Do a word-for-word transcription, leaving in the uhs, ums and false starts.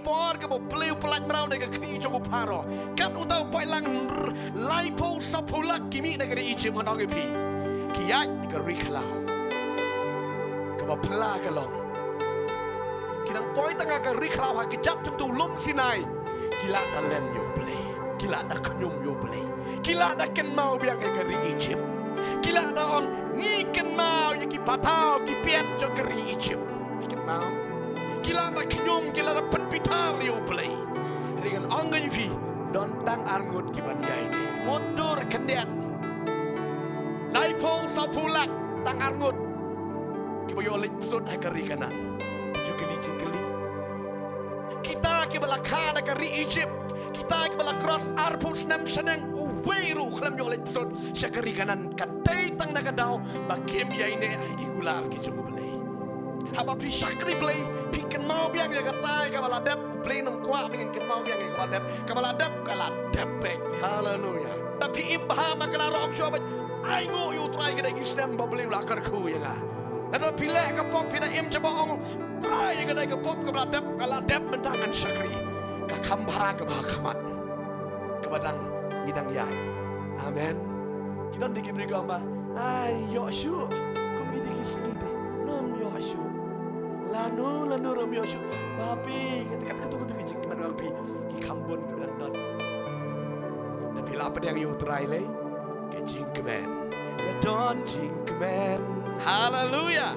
por kaba U Blei u pyllait mraw na ka kti jong u Pharaoh. Kat uta u poi lang, laiphew sawphew lak ki mih na ka ri Egypt, ngan ong ïa phi. Ki ïaid ka ri khlaw kaba phylla ka long. Ki nang poi tang ha ka ri khlaw ha ka kjat jong uta u lum Sinai. Ki la da len ïa U Blei. Ki la da khñium ïa U Blei. Ki la da kynmaw biang ïa ka ri Egypt. Ki la da ong, ngi kynmaw ïa ki pathaw ki piat jong ka ri Egypt. Ki kynmaw. Ki la da khñium, ki la da pynbitar ïa U Blei. Hynrei ngan ong ïa phi, don tang arngut kiban ïaineh. Mutdur khyndiat. Laiphew sawphew lak, tang arngut kiba ïoh leit bsut ha ka ri Kanaan. Ju kylli jingkylli. Kita kiba la kha na ka ri Egypt, kita kiba la cross arphew snem shaneng, uwei ruh khlem ïoh leit bsut sha ka ri Kanaan. Ka dei tang na ka daw ba kim ïaineh ha ki kular ki jong U Blei. Haba phi shakri Blei, phi kynmaw biang ïa katai kaba la dep, U Blei un ym kwah ba ngin kynmaw biang ïa kaba la dep. Kaba la dep, ka la dep beit. Haleluya. Lada phi im bha ma ka la rong shuwa beit, ainguh ïa U Trai, ka dei ki snem ba U Blei u la kyrkhu ïa nga. Lada phi leh ka pop, phi da im sha ba ong, Trai, ka dei ka pop kaba la dep, ka la dep, mynta ngan shakri. Ka kham bha kaba ha khmat. Kaba dang, ngi dang ïaid. Amen. Ki don de ki briew ki ong ba, ai, ïoh shuh. Kum ki de ki sngi te. Ngam ïoh shuh. Lano lano ruh ym ïoh shuh. Babe, kata kata katu katu ki jingkmen, ngan ong ïa phi, ki kham bun kiba dang don. Lada phi la pdiang ïa U Trai lei, ka jingkmen. Ka don jingkmen. Haleluya.